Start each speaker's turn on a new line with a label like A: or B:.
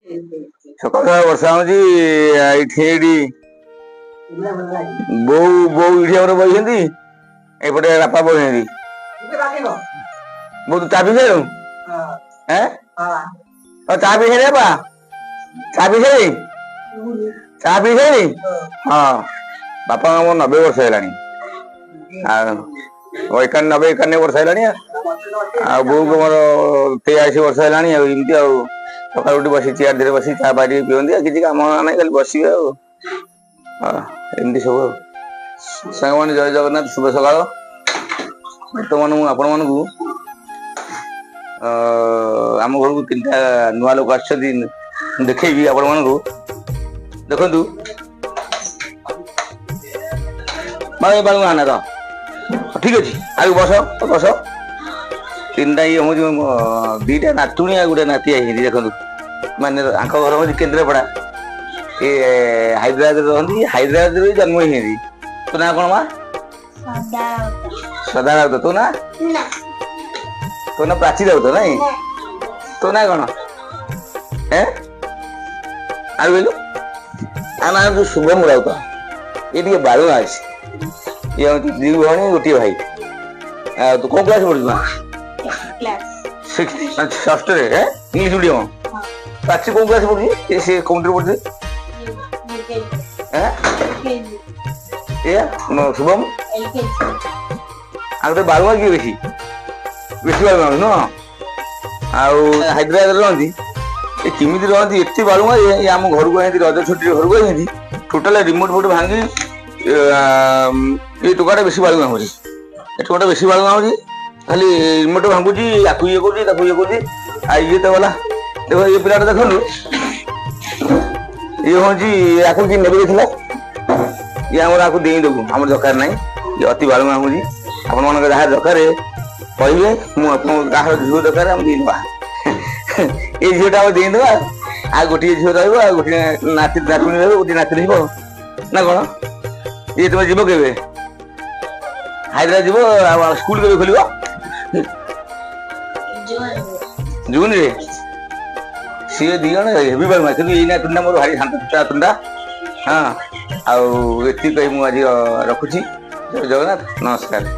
A: ସକାଳ ସକାଳ ବର୍ଷା ହଉଛି। ଏଇଠି ଏଇଠି ବୋଉ ବୋଉ ଏଇଠି ଆମର ବସିଛନ୍ତି, ଏପଟେ ବାପା ବସିଛନ୍ତି। ବୋଉ, ତୁ ଚା ପିଇ ସାରିଲୁ? ଏଁ, ଚା ପିଇ ସାରି ବାପା? ଚା ପିଇ ସାରି, ଚା ପିଇ ସାରି। ହଁ, ବାପାଙ୍କ ମୋର 90 ବର୍ଷ ହେଲାଣି, ଆଉ 91, 90, 91 ବର୍ଷ ହେଲାଣି। ଆଉ ବୋଉକୁ ମୋର 83 ବର୍ଷ ହେଲାଣି। ଆଉ ଏମିତି ଆଉ ସକାଳୁ ଉଠି ବସି ଚେୟାର ଧୀରେ ବସି ଚା ଫା ଟିକେ ପିଅନ୍ତି, ଆଉ କିଛି କାମ ନାହିଁ, ଖାଲି ବସିବେ। ଆଉ ହଁ, ଏମିତି ସବୁ। ଆଉ ସାଙ୍ଗମାନେ, ଜୟ ଜଗନ୍ନାଥ, ଶୁଭ ସକାଳ। ବର୍ତ୍ତମାନ ମୁଁ ଆପଣମାନଙ୍କୁ, ଆମ ଘରକୁ ତିନିଟା ନୂଆ ଲୋକ ଆସିଛନ୍ତି, ଦେଖେଇବି ଆପଣମାନଙ୍କୁ। ଦେଖନ୍ତୁ, ବାଳୁ ନା ତ ଠିକ ଅଛି, ଆଉ ବସ ବସ। ତିନିଟା ଇଏ ହେଉଛି ଦିଟା ନାତୁଣୀ ଆଉ ଗୋଟେ ନାତି ଆଇଛନ୍ତି। ଦେଖନ୍ତୁ, ମାନେ ଆଙ୍କ ଘର ହେଉଛି କେନ୍ଦ୍ରାପଡ଼ା, ଏ ହାଇଦ୍ରାବାଦରେ ରହନ୍ତି, ହାଇଦ୍ରାବାଦରେ ଜନ୍ମ ହେଇଛନ୍ତି। ତୋ ନାଁ କଣ ମା? ସଦା ରାଉତ। ତୋ ନାଁ? ତୋ ନାଁ ପ୍ରାଚୀ ରାଉତ। ନାଇଁ, ତୋ ନାଁ କଣ? ଏ ଆଉ କହିଲୁ, ଆ ନାଁ ହେଉଛି ଶୁଭମ ରାଉତ। ଏ ଟିକେ ବାଳୁଙ୍ଗା ଅଛି। ଇଏ ହେଉଛି ଦି ଭଉଣୀ, ଗୋଟିଏ ଭାଇ। ଆଉ ତୁ କୋଉ କ୍ଲାସ ପଢୁଛୁ ମା? ସିକ୍ସ, ଷଷ୍ଠରେ। English medium? ପ୍ରାଚୀ କୋଉ କ୍ଲାସ ପଢୁଛି? ସେ କୋଉଥିରେ ପଢୁଛି? ଏଇଆ ଶୁଭମ। ଆଉ ଗୋଟେ ବାଳୁଙ୍ଗା କିଏ ବେଶୀ ବେଶୀ ବାଳୁଙ୍ଗା ନୁହଁ? ଆଉ ହାଇଦ୍ରାବାଦରେ ରହନ୍ତି। ଏ କେମିତି ରହନ୍ତି ଏତେ ବାଳୁଙ୍ଗା? ଏ ଆମ ଘରକୁ ଆଇନ୍ତି, ରଜ ଛୁଟିରେ ଘରକୁ ଆଇନ୍ତି, ଟୋଟାଲ ରିମୋଟ ଫୋଟ ଭାଙ୍ଗି। ଏ ଟୋକାଟା ବେଶୀ ବାଳୁଙ୍ଗା ହଉଛି, ଏ ଟୋକାଟା ବେଶୀ ବାଳୁଙ୍ଗା ହଉଛି, ଖାଲି ରିମୋଟ ଭାଙ୍ଗୁଛି, ଆକୁ ଇଏ କରୁଛି, ତାକୁ ଇଏ କରୁଛି। ଆଉ ଇଏ ତ ଗଲା। ଦେଖ, ଇଏ ପିଲାଟା ଦେଖନ୍ତୁ, ଇଏ ହଉଛି, ଆକୁ କିଏ ନେବେ ଥିଲା, ଇଏ ଆମର ଆକୁ ଦେଇଦେବୁ, ଆମର ଦରକାର ନାହିଁ। ଇଏ ଅତି ବାଳୁଙ୍ଗା ହଉଛି। ଆପଣମାନଙ୍କ ଯାହା ଦରକାର କହିବେ, ମୁଁ ଆପଣଙ୍କ କାହାର ଝିଅ ଦରକାର ଆମେ ଦେଇଦେବା। ଏଇ ଝିଅଟା ଆମେ ଦେଇଦେବା, ଆଉ ଗୋଟିଏ ଝିଅ ରହିବ, ଆଉ ଗୋଟିଏ ନାତି ନାତୁଣୀ ରହିବ, ଗୋଟିଏ ନାତି ରହିବ ନା କଣ? ଇଏ ତୁମେ ଯିବ କେବେ ହାଇଦ୍ରାବାଦ ଯିବ? ଆଉ ସ୍କୁଲ କେବେ ଖୋଲିବ? ଜୁନରେ। ସିଏ ଦି ଜଣ ହେବି ବାଳୁଙ୍ଗା, କିନ୍ତୁ ଏଇ ନାତୁଣୀଟା ମୋର ଭାରି ଶାନ୍ତ ନାତୁଣୀଟା। ହଁ, ଆଉ ଏତିକି କହି ମୁଁ ଆଜି ରଖୁଛି। ଜୟ ଜଗନ୍ନାଥ, ନମସ୍କାର।